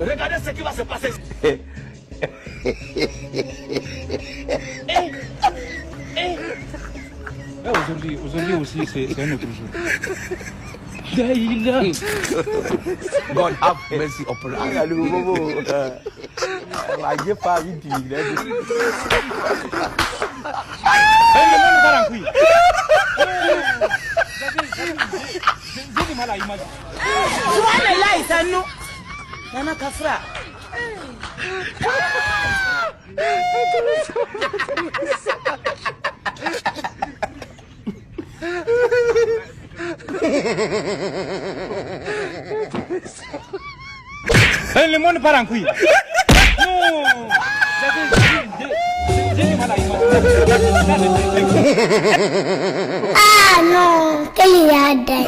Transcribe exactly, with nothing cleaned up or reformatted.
Regardez ce qui va se passer. Eh, aujourd'hui, aujourd'hui aussi, c'est c'est un autre jour. Dayila. God have mercy upon us. Gade bobo. Lage pa vin timid, lè. Hey, le monde va la couille. Jezi, Jezi, Jezi, Jezi, mal à image. Joanne la, il s'en nous. Nana Kafra. Hey, le monde part en couille. Non. Jezi, Jezi, Jezi, Jezi, mal à image. Ah non, que li a dit.